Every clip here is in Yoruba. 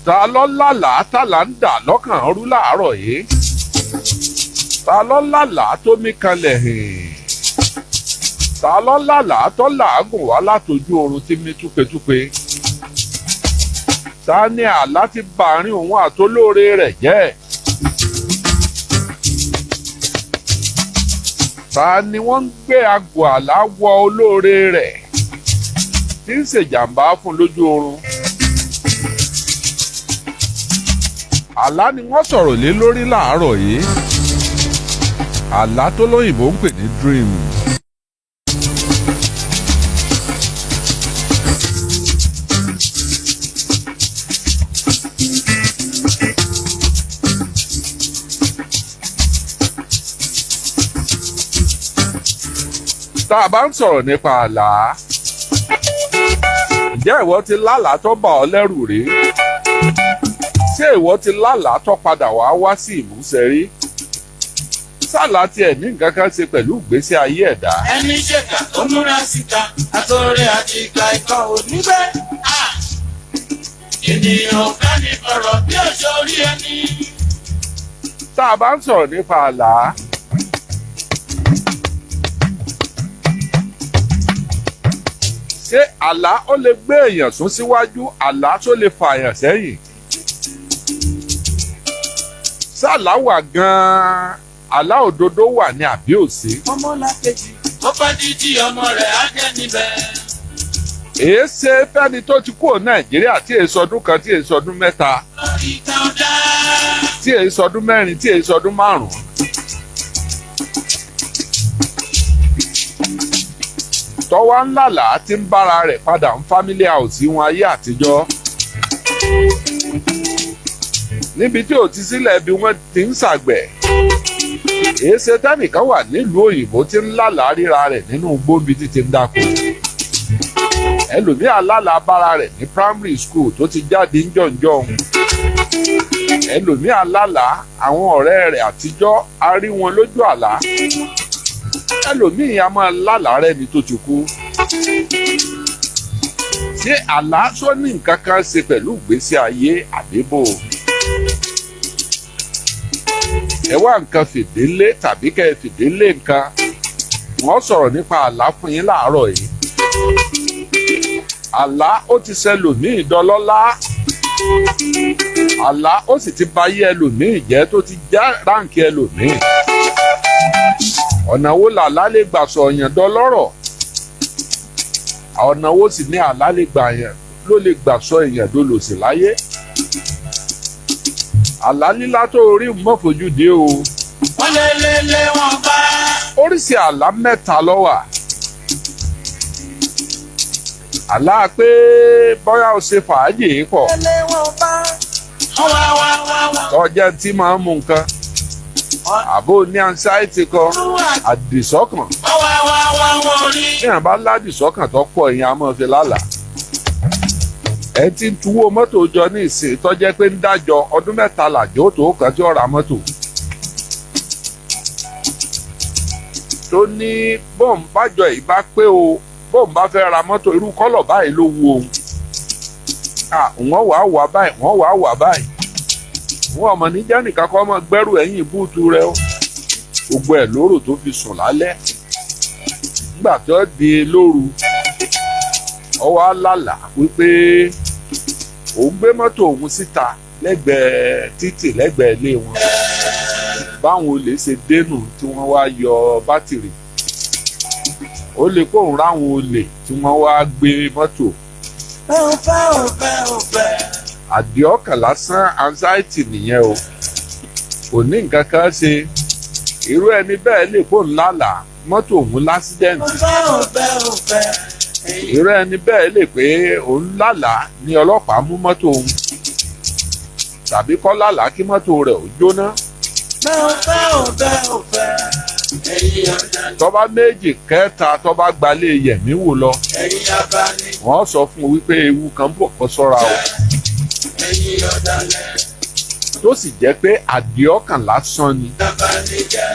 Ta ló lálàá tálà ń dà lọ́kàn rú láàárọ̀ yìí? Ta ló lálàá tó mí kanlẹ̀ hìn? Ta ló lálàá tó làágùn wá látojú oorun tí mí túpetúpe? Ta ni àlá ti bàárín òun àtolóore rẹ̀ jẹ́? Ta ni wọ́n ń gbé agò àlá wọ olóore rẹ̀ tí ń ṣèjàmbá fún lójú oorun? Àlá ni wọ́n sọ̀rọ̀ lé lórí láàárọ̀ yìí. Àlá tó lóyìnbó ń pè ní dream. Tá a bá ń sọ̀rọ̀ nípa àlá, ǹjẹ́ ìwọ ti lálàá tó bà ọ́ lẹ́rù rí? Ṣé ìwọ ti lálàá tó padà wá wá sí ìmúṣẹ rí? Sálà tiẹ̀ ní nǹkan kan ṣe pẹ̀lú ìgbésí ayé ẹ̀dá. Ẹni ṣèkà tó múra síta, àtọ̀rẹ́ àti ìka ikọ̀ òní bẹ́ẹ̀. Ènìyàn ò fẹ́ ní fọ̀rọ̀ bí òṣò orí ẹni. Tá a bá ń sọ̀rọ̀ nípa àlá, ṣé àlá ó lè gbé èèyàn sún síwájú? Àlá tó lè fà èèyàn sẹ́yìn? Sálà wà gan-an, àlá òdodo wà ní àbí òsì? Ọmọlàkejì ó pẹ́ títí ọmọ rẹ̀ á jẹ́ níbẹ̀. Èé ṣe fẹ́ni tó ti kúrò Nàìjíríà tí èé sọdún kan, tí èé sọdún mẹ́ta, Ìtàn dá. tí èé sọdún mẹ́rin, tí èé sọdún márùn-ún. Tọ́wá ńlá tí ń bára rẹ̀ padà ń family house wọn ayé àtijọ́. Níbi tí ò ti sílẹ̀ bí wọ́n ti ń ṣàgbẹ̀. Èé ṣe tẹ́nìkan wà nílùú òyìnbó tí ń lálàá ríra rẹ̀ nínú gbóbi tí ti ń dáko. Ẹlòmíà lálàá bára rẹ̀ ní primary school tó ti jáde ń jọ̀njọ̀n. Ẹlòmíà lálàá àwọn ọ̀rẹ́ rẹ̀ àtijọ́ a rí wọn lójú àlá. Ẹlòmíì a máa lálàá rẹ̀ ní tó ti kú. Ṣé àlá sọ ní nǹkan kan ṣe pẹ̀lú ìgbésí ayé àbíbò? Ẹ wá nǹkan fìdílé tàbí kẹ́ ẹ fìdílé nǹkan. Wọ́n sọ̀rọ̀ nípa àlá fún yín láàárọ̀ yìí. Àlá ó ti ṣẹlòmíì dọlọ́lá. Àlá ó sì ti bayé ẹlòmíì jẹ́ tó ti já ráǹkì ẹlòmíì. Ọ̀nà wo làlá lè gbà sọ̀yàn dọlọ́rọ̀? Ọ̀nà wo sì ni àlá lè gbà yàn ló lè gbà sọ èèyàn dolòṣì láyé? Àlá lílá tó rí mọ́ fojú dé o. Wọ́n lé lé lé wọn bá. Oríṣi àlá mẹ́ta ló wà. Àlá pé bóyá o ṣe fàájì pọ̀, Lé wọn bá. Wọ́n wá wá wá wá. tọ́jà tí máa ń mu nǹkan, àbó ní anxiety kan, àdìsọ́kàn. Wọ́n wá wá wá wọn rí. Tí èèyàn bá ládìsọ́kàn tó pọ̀, èèyàn á máa fi lálàá. Ẹ ti ń tuwó mọ́tò jọ ní ìsìn tó jẹ́ pé ń dájọ́ ọdún mẹ́ta làjọ́ tó kàn tí ó ra mọ́tò. Tó ní bóun bájọ yìí bá pé o, bóun bá fẹ́ ra mọ́tò irú kọ́lọ̀ báyìí ló wu òun. Wọ́n wàá wà báyìí, wọ́n wàá wà báyìí. Wọ́n ọmọ níjà nìkan kọ́ ọmọ gbẹ́rù ẹ̀yìn búùtù rẹ o. Gbogbo ẹ̀ lóró tó fi sùn lálẹ́. Nígbà tó di lóru, ó wá lálàá wípé òun gbé mọ́tò òun síta lẹ́gbẹ̀ẹ́ títì lẹ́gbẹ̀ẹ́ ilé wọn. Báwọn olè ṣe dénú tí wọ́n wá yọ bátìrì. Ó lè kóun ráwọn olè tí wọ́n wá gbé mọ́tò. Ò fẹ́ ò fẹ́ ò fẹ́. Àdìọ́kàn lásán anxiety nìyẹn o. Kò ní nǹkan kan ṣe. Irú ẹni bẹ́ẹ̀ lè kóun lálàá mọ́tò òun Ò lásídẹ̀ǹtì. fẹ́ ò fẹ́ ò fẹ́. Irú ẹni bẹ́ẹ̀ lè pé òun lálàá ní ọlọ́pàá mú mọ́tò òun, tàbí kọ́ lálàá kí mọ́tò rẹ̀ ó jóná. Ò fẹ́ ò fẹ́ ò fẹ́. Ẹ̀yin ọ̀dàlẹ̀. Tọ́ba méjì kẹta tọ́ba gbalé yẹ̀mí wò lọ, Ẹ̀yin abani. wọ́n sọ fún un wípé ewu kan bọ̀, kó ṣọ́ra o. Ẹ̀yin ọ̀dàlẹ̀. Tó sì jẹ́ pé àdìọ́kàn lásán ni. Abanijẹ́.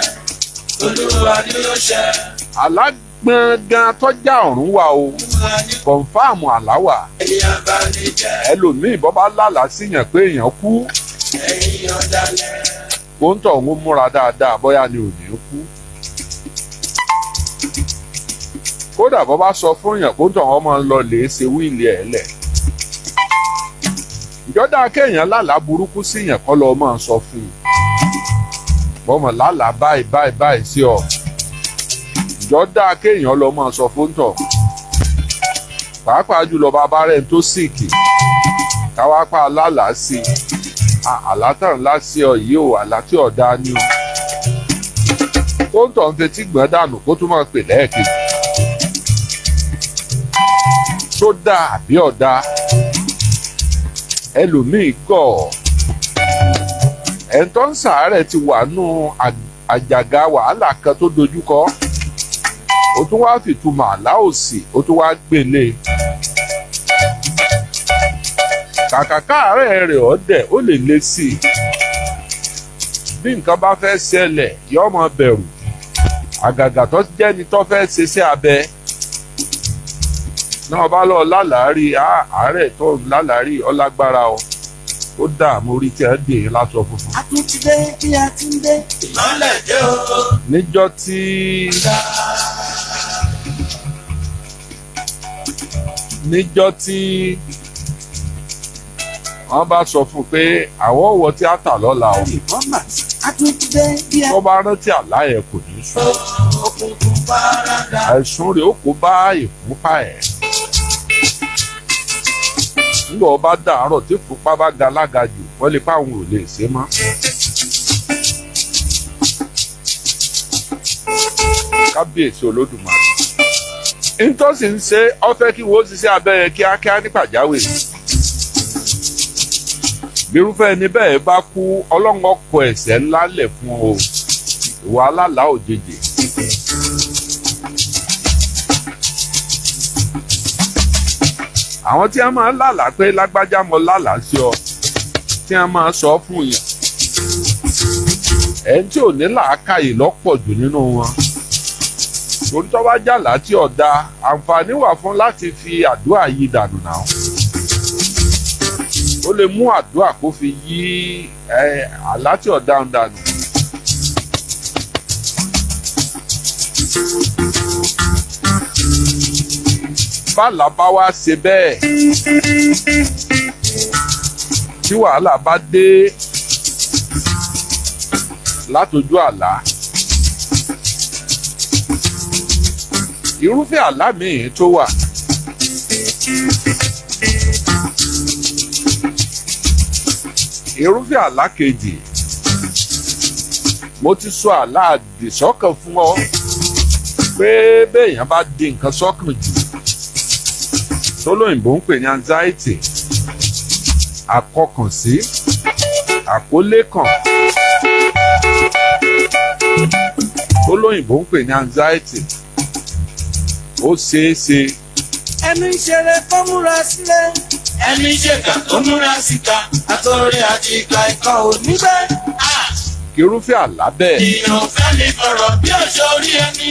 Olúwa ni ó ṣe. Alágbọ̀ngàn tọ́jà ọ̀run wà o. Fúlàní Kọ̀ǹfàmù àláwà. Ẹ̀yin abanijẹ́. Ẹlòmíì bọ́ bá lálàá síyàn pé èèyàn kú, Ẹ̀yin ọ̀dàlẹ̀. kó ń tọ̀ ń múra dáadáa, bóyá ni ò ní kú. Kódà bọ́ bá sọ fún yàn, kó ń tọ̀ wọ́n máa ń lọ lè ṣe wíìlì ẹ̀ lẹ̀. Ìjọ́dá kéèyàn lálàá burúkú síyàn kọ́ lọ́ọ́ máa sọ fún un, bọ́mọ̀ lálàá báyìí báyìí báyìí sí ọ. Ìjọ́dá kéèyàn lọ́ọ́ máa sọ fún tọ̀, pàápàá jùlọ bàbá rẹ̀ tó sìkì, káwá pa lálàá sí i, àlá tàn ńlá sí ọ yìí o, àlá tí ọ̀dá ni o. Kó ń tọ̀ ń fetí gbọ́n dànù, kó tún máa pè lẹ́ẹ̀kejì. Tó dáa àbí ọ̀dá? Ẹlòmíì gọ̀ ẹ̀ńtọ́ ń sàárẹ̀ ti wà nù àjàgà wàhálà kan tó dojúkọ, ó tún wá fìtumọ̀ àlá òsì, ó tún wá gbélé. Kàkà káàárẹ̀ rẹ̀ ọ̀dẹ̀, ó lè le sí i. Bí nǹkan bá fẹ́ ṣẹlẹ̀, yóò máa bẹ̀rù, àgàgà tó jẹ́ni tó fẹ́ ṣe sí abẹ náà bá lọ lálàárí àárẹ̀ tó ń lálàárí ọlágbára o, ó dààmú orí tí a ń dè é lásọ funfun. A tún ti dé bí a ti ń dé. Ìmọ́lẹ̀ dé o. Níjọ́ tí níjọ́ tí wọ́n bá sọ fún un pé àwọn wọ tíátà lọ́la o, Ìfọ́mà. A tún ti dé bí a. tó bá rántí àlá yẹn, kò ní sùn. Òkùnkùn paradà. Àìsùn rẹ̀ ó kó bá ìfúnpá ẹ̀. Nígbà ọba dàárọ̀, tí ìfúnpá bá ga lága jù, wọ́n lè pa àwọn ò lè ṣe mọ́. Kábíyèsí Olódùmarè, nítòsí ń ṣe ọ fẹ́ kí wọ́n ṣiṣẹ́ abẹ́rẹ́ kíákíá ní pàjáwìrì. Bírúfẹ́ ẹni bẹ́ẹ̀ bá kú, Ọlọ́run ọkọ̀ ẹ̀ṣẹ̀ ńlá lẹ̀ fún o, ìwà alálàá òjijì. Àwọn tí a máa ń lálàá pé lágbájá mọ lálàá sí ọ, tí a máa sọ fún yàn, ẹni tí ò ní làákàyè lọ́pọ̀ jù nínú wọn, torí tó bá jàlá tí ọ̀dà, àǹfààní wà fún láti fi àdúrà yí dànù náà. Ó lè mú àdúrà kó fi yí àlá tí ọ̀dà ń dànù. Bálà bá wá ṣe bẹ́ẹ̀, tí wàhálà bá dé látọjú àlá, irúfẹ́ àlá míì tó wà, irúfẹ́ àlá kejì, mo ti sọ àlá àdìsọ́kàn fún ọ pé béèyàn bá di nǹkan sọ́kàn jù, tólóyìnbó ń pè ní anxiety, àkọkànsí, àkólé kan, tólóyìnbó ń pè ní anxiety, ó ṣeé ṣe. Ẹni ṣeré kó múra sílẹ̀. Ẹni ṣèkà kó múra síta. Àtọ̀rẹ́ àti ìka ikọ̀ ò ní bẹ́ẹ̀. Irúfẹ́ àlá bẹ́ẹ̀ Èèyàn fẹ́ lè fọ̀rọ̀ bí òṣò orí ẹni.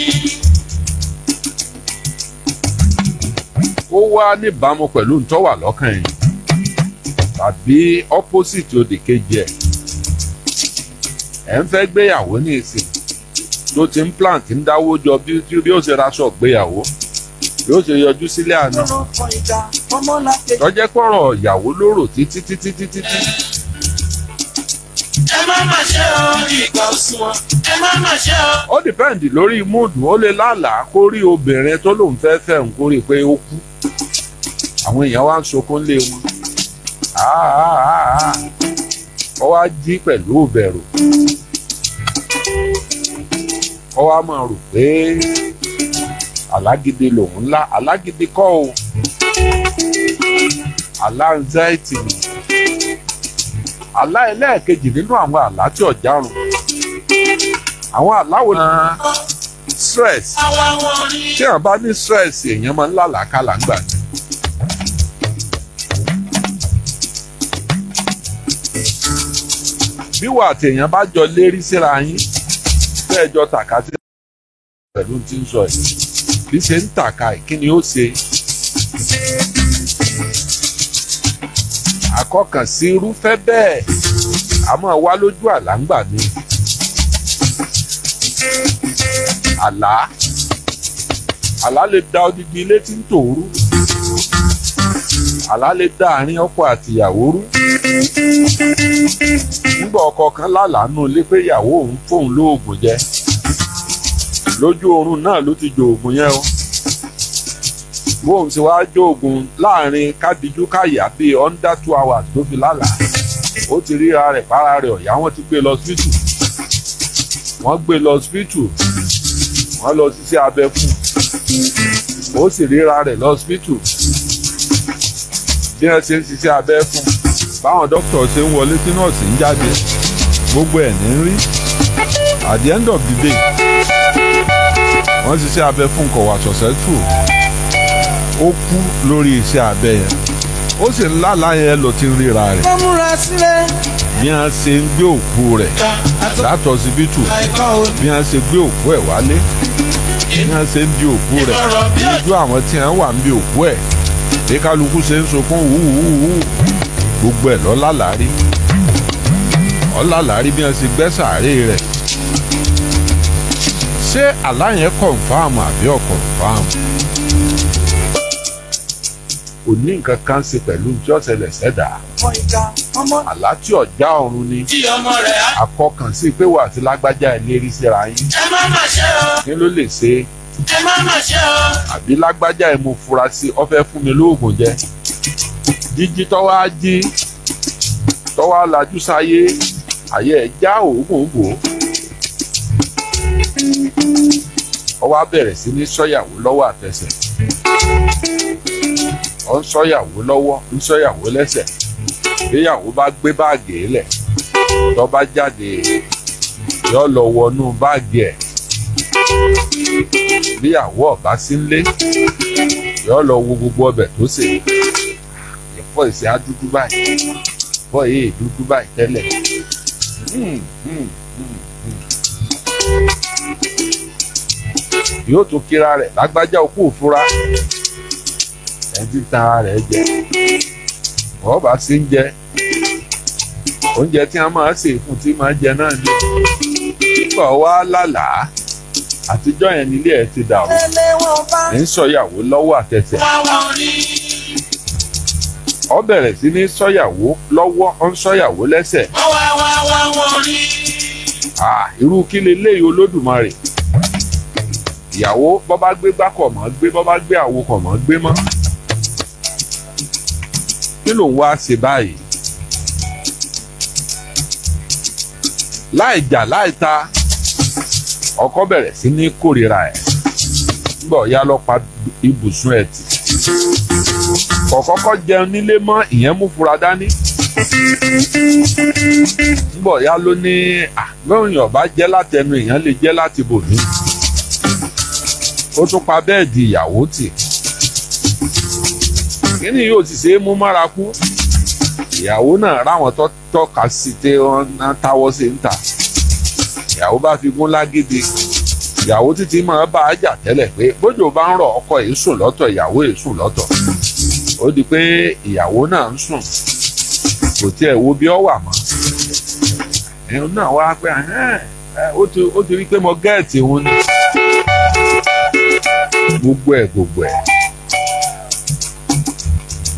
Ó wá níbàámu pẹ̀lú ntọ́wà lọ́kàn yìí tàbí opposite òdì kejì ẹ̀. Ẹ̀ ń fẹ́ gbéyàwó ní ìsìn, tó ti ń plan, tí ń dáwó jọ bí ó ṣe raṣọ gbéyàwó, bí ó ṣe yọjú sílé àná, Lórúkọ ìjà ọmọlàkejì. tọ́jẹ́ pọ̀rọ̀ ìyàwó lóró títí títí títí tí. Ẹ má má ṣe o, ìgbà òṣùwọ̀n. Ẹ má má ṣe o. Ó depend lórí mood. Ó lè lálàá kó rí obìnrin tó lòun fẹ́ fẹ́ ń kó rí i pé ó kú, àwọn èèyàn wá ń sunkún lé wọn. Ah, ah, ah, ah. Ó wá jí pẹ̀lú ìbẹ̀rù, ó wá máa rò pé alágídí lòun ńlá. Alágídí kọ́ o, àlá anxiety ni. Àlá ẹlẹ́ẹ̀kejì nínú àwọn àlá tí ọ̀járun, àwọn àlá wo? Stress. Àwa wọn rí. Tí èèyàn bá ní stress, èèyàn máa ń lálàákàlà ń gbà ní. Bí wà àtẹ̀yàn bá jọ lérí síra yín, bẹ́ẹ̀ jọ tàka sí pẹ̀lú tí ń sọ yìí, bí ṣe ń tàka ẹ̀, kí ni ó ṣe? Àkọkànsí irúfẹ́ bẹ́ẹ̀ a máa wá lójú àlá ńgbà mi. Àlá àlá lè da odidi ilé tí ń tòrú. Àlá lè da àárín ọkọ àtìyàwó rú. Nígbà ọkọ kan lálàánú ilé pé ìyàwó òun fóun lóògùn jẹ. Lójú oorun náà ló ti jòògùn yẹn o. Bóun ti wá jòògùn láàrin kádìjú káyà bíi under 2 hours tó fi lálàá. Ó ti ríra rẹ̀ para rẹ̀ ọ̀yá, wọ́n ti gbé lọ hospital. Wọ́n gbé lọ hospital. Wọ́n lọ ṣiṣẹ́ abẹ fún un. Ó sì ríra rẹ̀ lọ hospital. Bí wọ́n ṣe ń ṣiṣẹ́ abẹ fún un, báwọn dókítà ṣe ń wọlé tí nọ́ọ̀sì ń jáde, gbogbo ẹ̀ ní rí. At the end of the day, wọ́n ṣiṣẹ́ abẹ fún un, kò wá successful. Ó kú lórí iṣẹ́ abẹ yẹn. Ó sì ń lálàá yẹn lọ ti ń ríra rẹ̀. Kó múra sílẹ̀. Bí wọ́n ṣe ń gbé òkú rẹ̀ látọsibítù, Àìkọ́ òní. bí wọ́n ṣe gbé òkú ẹ̀ wálé, bí wọ́n ṣe ń di òkú rẹ̀, ojú àwọn tí wọ́n wà ń bi òkú ẹ̀, bí kálukú ṣe ń sunkún wúwúwú, gbogbo ẹ̀ lọ́lálàárí ọ̀làlàárí bí wọ́n ṣe gbẹ́ sàárè rẹ̀. Ṣé àlá yẹn confirm àbí ò confirm? Kò ní nǹkan kan ṣe pẹ̀lú tí ó ṣẹlẹ̀ sẹ́dá. Ọmọ ìka ọmọ. Àlá tí ọ̀já ọ̀run ni. Tí ọmọ rẹ̀ á. Àkọkàn sí pé wà àti lágbájá ẹ̀ lérí síra yín. Ẹ má má ṣe o. Kí ló lè ṣe? Ẹ má má ṣe o. Àbí lágbájá ẹ̀ mo fura sí, ó fẹ́ fún mi lóògùn jẹ. Jíjí tọ́wọ́ á jí, tọ́wọ́ á lajú sáyé, àyè ẹ̀ já òógùn bò ó. Ó wá bẹ̀rẹ̀ sí ní sọ́yàwó lọ́wọ́ àtẹsẹ̀. Ó ń sọ́yàwó lọ́wọ́, ń sọ́yàwó lẹ́sẹ̀. Ìyàwó bá gbé báàgì lẹ̀, tó bá jáde, yóò lọ wọnú báàgì ẹ̀. Bíyàwó ọ̀bá sí nlé, yóò lọ wo gbogbo ọbẹ̀ tó sè. Ẹ̀fọ́ ìṣe á dúdú báyìí, ẹ̀fọ́ yìí dúdú báyìí tẹ́lẹ̀. Yóò tún kíra rẹ̀, lágbájá, okú òfura. Ẹ̀ ti tan ara rẹ̀ jẹ. Ọba sí ń jẹ oúnjẹ tí a máa sè fún tí máa jẹ náà ni. Nígbà wá lálàá àtijọ́ yẹn nílé ẹ̀ ti dàrú. Ẹlẹ́wọ̀n bá. Ní sọ̀yàwó lọ́wọ́ àtẹsẹ̀. Wá wọn rí. Ó bẹ̀rẹ̀ sí ní sọ̀yàwó lọ́wọ́, ó ń sọ̀yàwó lẹ́sẹ̀. Wọ́n wá wá wá wọn rí. Ah, irú kí leléyìí, Olódùmarè? Ìyàwó bọ́ bá gbé gbá kọ̀ mọ́ gbé, bọ́ bá gbé àwo kọ̀ mọ́ gbé mọ́. Kí ló ń wá ṣe báyìí? Láì jà láì ta, ọkọ bẹ̀rẹ̀ sí ní kórìíra ẹ̀. Nígbà ọ̀yá lọ pa ibùsùn ẹ̀ tì, kò kọ́kọ́ jẹun nílé mọ́. Ìyẹn mú fura dání. Nígbà ọ̀yá ló ní lóyún ọ̀bá jẹ́ látẹnu èèyàn lè jẹ́ láti bòmí. Ó tún pa bed ìyàwó tì. Kíni yóò sì ṣe é mú mára kú. Ìyàwó náà ráwọn tó tọ́ka sí tí wọ́n táwọ́ sí ń ta. Ìyàwó bá fi gún lágídí. Ìyàwó títí máa bá a jà tẹ́lẹ̀ pé bójò bá ń rọ̀, ọkọ yìí sùn lọ́tọ̀, ìyàwó yìí sùn lọ́tọ̀. Ó di pé ìyàwó náà ń sùn, kò tiẹ̀ wo bí ọ wà mọ́. Ẹ̀hún náà wá pé ó ti rí pé mo get òun ni. Gbogbo ẹ̀ gbogbo ẹ̀,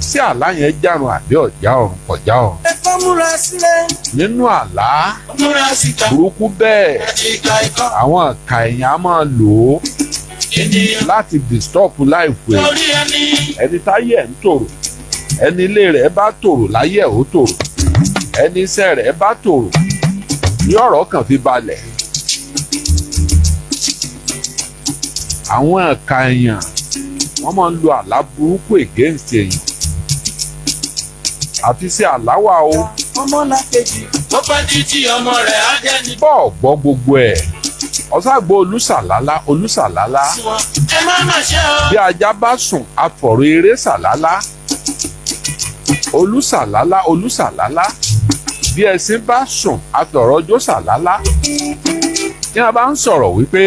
sí àlá yẹn járun àbí ọ̀já ọ̀run? Kọjá ọ̀run. Ẹ kọ́ múra sílẹ̀. Nínú àlá Múra síta. burúkú bẹ́ẹ̀, Ìka ikọ́. àwọn ìka èèyàn á máa lò ó Ènìyàn láti disturb life ẹ̀. lórí ẹni. Ẹni táyé ẹ̀ ń tòrò, ẹni ilé rẹ̀ bá tòrò láyé ẹ̀ ó tòrò, ẹni iṣẹ́ rẹ̀ bá tòrò ní ọ̀rọ̀ kan fi balẹ̀. Àwọn ẹ̀ka èèyàn, wọ́n máa ń lo àlá burúkú against èèyàn àti sí àláwà o. Ọmọ làkejì. Ó pẹ́ títí, ọmọ rẹ̀ á jẹ́ ní. Bọ́ọ̀ gbọ́ gbogbo ẹ̀, ọ̀sàgbọ́ olùsàlálá olùsàlálá. Sí wọn. Ẹ má má ṣe o. Bí ajá bá sùn, afọ̀rọ̀ eré sàlálá, olùsàlálá olùsàlálá. Bí ẹṣin bá sùn, afọ̀rọ̀ ọjọ́ sàlálá. Tí a bá ń sọ̀rọ̀ wípé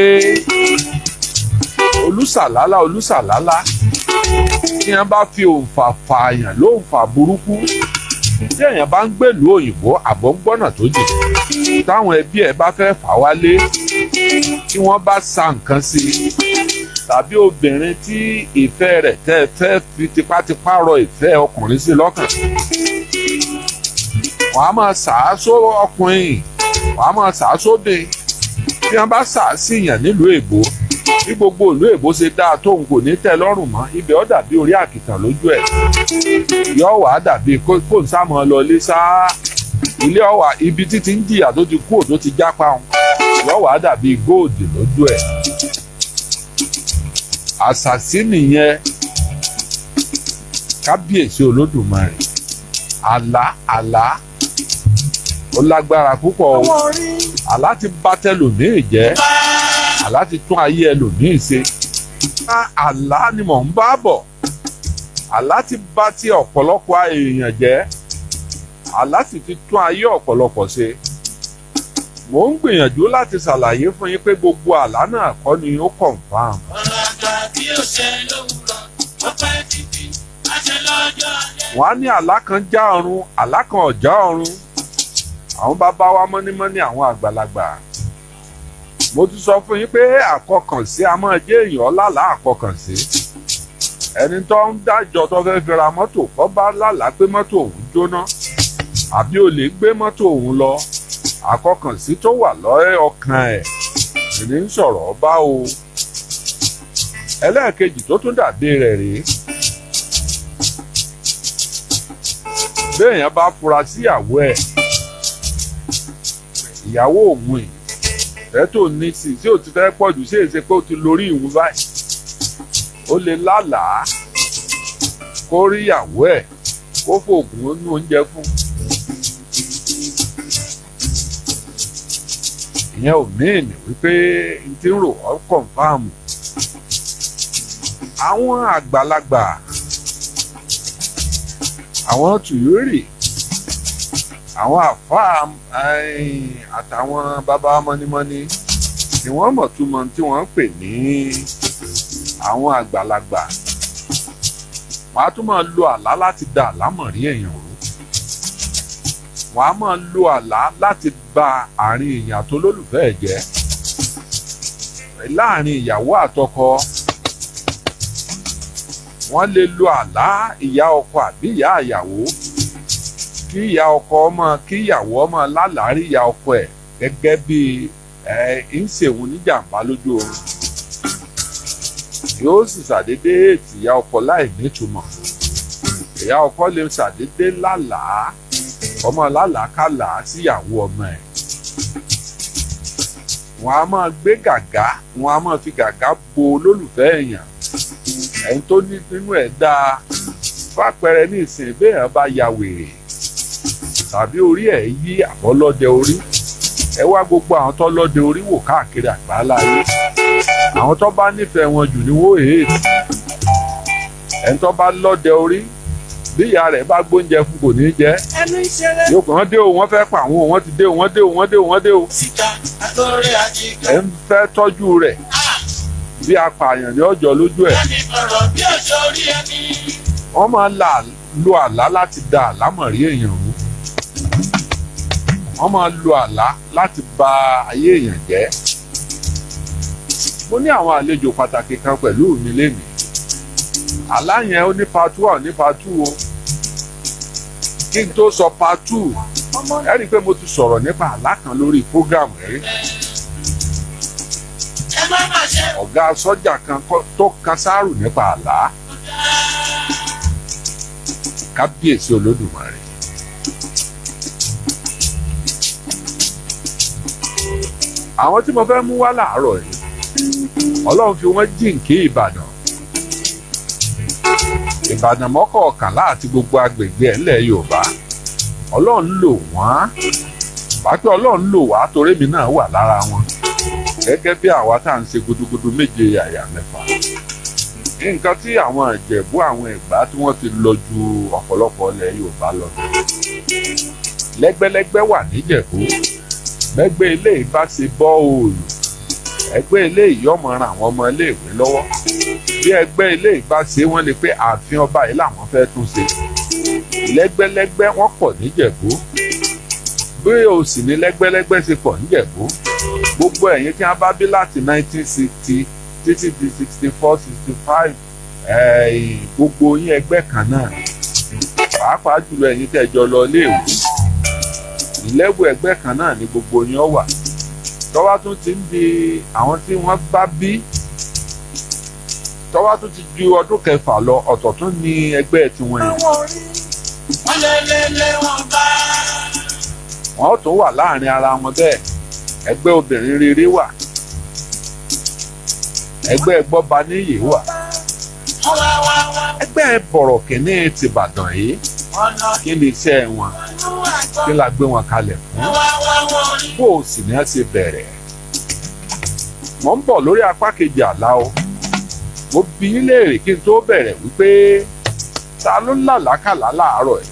olùsàlálá olùsàlálá. Tí wọ́n bá fi òǹfà fààyàn lóǹfà burúkú, tí èèyàn bá ń gbèlú òyìnbó àbọ̀ ń gbọ́nà tó jìn, táwọn ẹbí ẹ̀ bá fẹ́ fà wálé, tí wọ́n bá sa nǹkan sí i, tàbí obìnrin tí ìfẹ́ rẹ̀ tẹ́ fẹ́ fi tipátipá rọ ìfẹ́ ọkùnrin sí lọ́kàn, wọ́n á máa sàásó ọkùnrin, wọ́n á máa sàásóbìn. Tí wọ́n bá sàásì yàn nílùú èbó, bí gbogbo ìlú èbó ṣe dáa tóun kò ní tẹ́ lọ́rùn mọ́, ibẹ̀ ó dàbí orí àkìtàn lójú ẹ̀, yóò wá dàbí kó ń sámọ lọ ilé sáá ilé ọwà ibi títí ń jìyà tó ti kú tó ti jápa òun, yóò wá dàbí góòdì lójú ẹ̀. Àṣàsí nìyẹn. Kábíyèsí Olódùmarè, àlá àlá ó lágbára púpọ̀ o. Àlá ti bà tẹlòmíì jẹ́, àlá ti tún ayé ẹlòmíì ṣe. Àlá ni mò ń bá bọ̀. Àlá ti bà ti ọ̀pọ̀lọpọ̀ èèyàn jẹ́, àlá sì ti tún ayé ọ̀pọ̀lọpọ̀ ṣe. Mò ń gbìyànjú láti ṣàlàyé fún yín pé gbogbo àlá náà kọ́ ni ó confirm. Ọ̀rọ̀ àgbà tí ó ṣe lówùrọ̀, ó pẹ́ títí, á ṣe lọ́jọ́ alẹ́. Wọ́n á ní àlá kan já ọ̀run, àlá kan ò já ọ̀run. Àwọn bàbá wa mọ́nímọ́ní, àwọn àgbàlagbà. Mo ti sọ fún yín pé àkọkànsí a máa jẹ́ èèyàn lálàá àkọkànsí. Ẹni tó ń dájọ́ tó fẹ́ fi ra mọ́tò kọ́ bá lálàá pé mọ́tò òun jóná àbí olè gbé mọ́tò òun lọ, àkọkànsí tó wà lọ́rẹ́ ọkàn ẹ̀ ní ń sọ̀rọ̀ bá o. Ẹlẹ́ẹ̀kejì tó tún dàbí rẹ̀ rèé, béèyàn bá fura síyàwó ẹ̀, ìyàwó òun yìí ẹ tó ní sí tí ò ti fẹ́ pọ̀ jù, sí èsè pé ó ti lórí ìwú báyìí, ó lè lálàá kó rí ìyàwó ẹ̀ kó fòògùn inú oúnjẹ fún. Ìyẹn ò mìíní wípé n ti ń rò ọ́ kọ̀ǹfàmù. Àwọn àgbàlagbà, àwọn tùyórì, àwọn àfáà àtàwọn bàbá mọ́nímọ́ní ni wọ́n mọ̀ túmọ̀ tí wọ́n ń pè ní àwọn àgbàlagbà. Wọ́n á tún máa lo àlá láti da àlámọ̀rí èèyàn rú. Wọ́n á máa lo àlá láti ba àárín èèyàn àtolólùfẹ́ ẹ̀ jẹ́, láàrin ìyàwó àtọkọ. Wọ́n lè lo àlá ìyá ọkọ àbí ìyá ìyàwó, kí ìyá ọkọ ọmọ, kí ìyàwó ọmọ lálàárí ìyá ọkọ ẹ̀ gẹ́gẹ́ bí ẹ ń ṣèwọ̀n níjàmbá lójú oorun. Yóò sì ṣàdédé ètì ìyá ọkọ láì nítumọ̀. Ìyá ọkọ lè ṣàdédé lálàá ọmọ lálàákàlà síyàwó ọmọ ẹ̀. Wọ́n á máa gbé gàgá, wọ́n á máa fi gàgá bo olólùfẹ́ èèyàn, ẹni tó ní nínú ẹ̀ dáa. Fàpẹẹrẹ ní ìsìn, béèyàn bá ya wèrè tàbí orí ẹ̀ yí àbọ́lọ́dẹ orí, ẹ wá gbogbo àwọn tó lọ́dẹ orí wò káàkiri àgbáláyé, àwọn tó bá nífẹ̀ẹ́ wọn jù ní wọ́n èèdì. Ẹni tó bá lọ́dẹ orí, bí ìyá rẹ̀ bá gbóúnjẹ fún kò ní jẹ, Ẹnu ìṣeré yóò kàn án dé o, wọ́n fẹ́ pa àwọn o, wọ́n ti dé o, wọ́n dé o, wọ́n dé o, wọ́n dé o. síta, àtọ̀rẹ́ àti ìkà. Ẹ̀ ń fẹ́ tọ́jú rẹ̀ bí apààyàn ní ọjọ́ lójú ẹ̀. Ẹni fọ̀rọ̀ bí òjò orí ẹni. Wọ́n máa lo àlá láti da àlámọ̀rí èèyàn rú. Wọ́n máa lo àlá láti ba ayé èèyàn jẹ́. Mo ní àwọn àlejò pàtàkì kan pẹ̀lú mi lénìí. Àlá yẹn ó ní part one, ó ní part two o. Kí n tó sọ part two, ẹ rí i pé mo ti sọ̀rọ̀ nípa àlá kan lórí program rí. Ẹ má má ṣe Ọ̀gá sọ́jà kan tó kan sáàrù nípa àlá. Kábíyèsí Olódùmarè. Àwọn tí mo fẹ́ mú wá láàárọ̀ yìí, Ọlọ́run fi wọ́n jíǹkí Ìbàdàn. Ìbàdàn mọ́kọ̀ọ̀kànlá àti gbogbo agbègbè ẹ̀ ńlẹ̀ Yorùbá. Ọlọ́run lò wọ́n. Pàápàá Ọlọ́run lò wá torí mi náà wà lára wọn. Gẹ́gẹ́ bí àwa tá à ń ṣe gudugudu méje yàyà mẹ́fà. Nǹkan tí àwọn Ìjẹ̀bú, àwọn Ẹ̀gbá tí wọ́n ti lọ ju ọ̀pọ̀lọpọ̀ ilẹ̀ Yorùbá lọ. Lẹ́gbẹ́lẹ́gbẹ́ wà níjẹ̀bú. Bẹ́gbẹ́ eléyìí bá ṣe bọ́ òòlù, ẹgbẹ́ eléyìí yóò máa ran àwọn ọmọ iléèwé lọ́wọ́. Bí ẹgbẹ́ ilé ìbá ṣe, wọ́n lè pé ààfin ọba yìí làwọn fẹ́ tún ṣe. Lẹ́gbẹ́lẹ́gbẹ́ wọ́n pọ̀ níjẹ̀bú, bí o sì ní lẹ́gbẹ́lẹ́gbẹ́ ṣe pọ̀ níjẹ̀bú. Gbogbo ẹ̀yin tí wọ́n bá bí láti 1960 títí di 64, 65, gbogbo yín ẹgbẹ́ kan náà, pàápàá jùlọ ẹ̀yin tẹ́ jọ lọ iléèwé lẹ́wọ̀, ẹgbẹ́ kan náà ni gbogbo yín ọ wà. Tọ́wá tún ti ń di àwọn tí wọ́n bá bí, tọ́wá tún ti ju ọdún 6 lọ, ọ̀tọ̀ tún ní ẹgbẹ́ tiwọn yẹn. Wọ́n lé lé lé wọn bá. Wọ́n tún wà láàrin ara wọn bẹ́ẹ̀. Ẹgbẹ́ obìnrin rere wà, ẹgbẹ́ gbọ́baníyì wà, Wọ́n wá wá wá. ẹgbẹ́ bọ̀rọ̀kìnní tìbàdàn yìí. Ọ̀nà Kí ni iṣẹ́ wọn? inú àgbọ̀. Kí la gbé wọn kalẹ̀ fún? Wọ́n wá wá wọn rí. Bó o sì ní ẹ ṣe bẹ̀rẹ̀? Mo ń bọ̀ lórí apá kejì àlá o. Mo bi í léèrè kí n tó bẹ̀rẹ̀ wípé ta ló làlákàlà láàárọ̀ ẹ̀?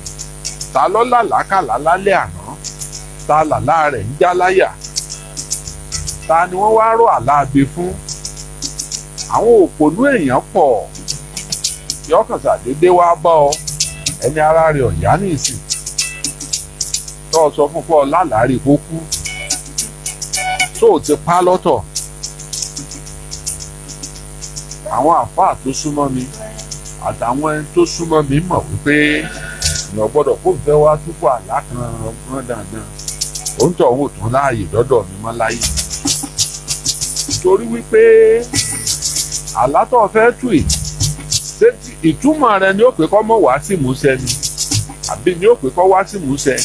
Ta ló làlákàlà lálẹ́ àná? Ta làlá rẹ̀ ń já láyà? Ta ni wọ́n wá rò àláàbí fún? Àwọn òpònú èèyàn pọ̀, yọkàn ṣàdédé wá bá ọ, ẹni ara rẹ̀ ọ̀yá ní ìsìn, tó o sọ fún pọ́ lálàárí kó kú, tó o ti pa lọ́tọ̀. Àwọn àfáà tó súnmọ́ mi àtàwọn ẹni tó súnmọ́ mi mọ̀ wípé èèyàn gbọ́dọ̀ kó fẹ́ wá túbọ̀ àlá kan rán dandan, òun tó òun ò tún láàyè dọ́dọ̀ mi mọ́ láyé, torí wípé àlá tó fẹ́ tù yìí, ṣé ìtumọ̀ rẹ ni ó pé kọ́ mọ̀ wá sí ìmúṣẹ ni, àbí ni ó pé kọ́ wá sí ìmúṣẹ?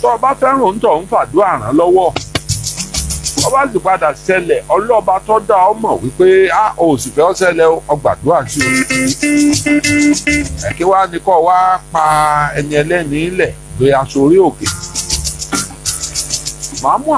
Tó o bá fẹ́ràn òun tó ń fàdúrà ràn lọ́wọ́, tó bá sì padà ṣẹlẹ̀, ọlọ́ba tó dá ọ mọ̀ wípé a ò sì fẹ́ ọ ṣẹlẹ̀, ọ gbàdúrà sí o. Ẹ̀kí wá ní kọ́ wá pa ẹni ẹlẹ́ni lẹ̀ gbé aṣọ orí òkè màá mú.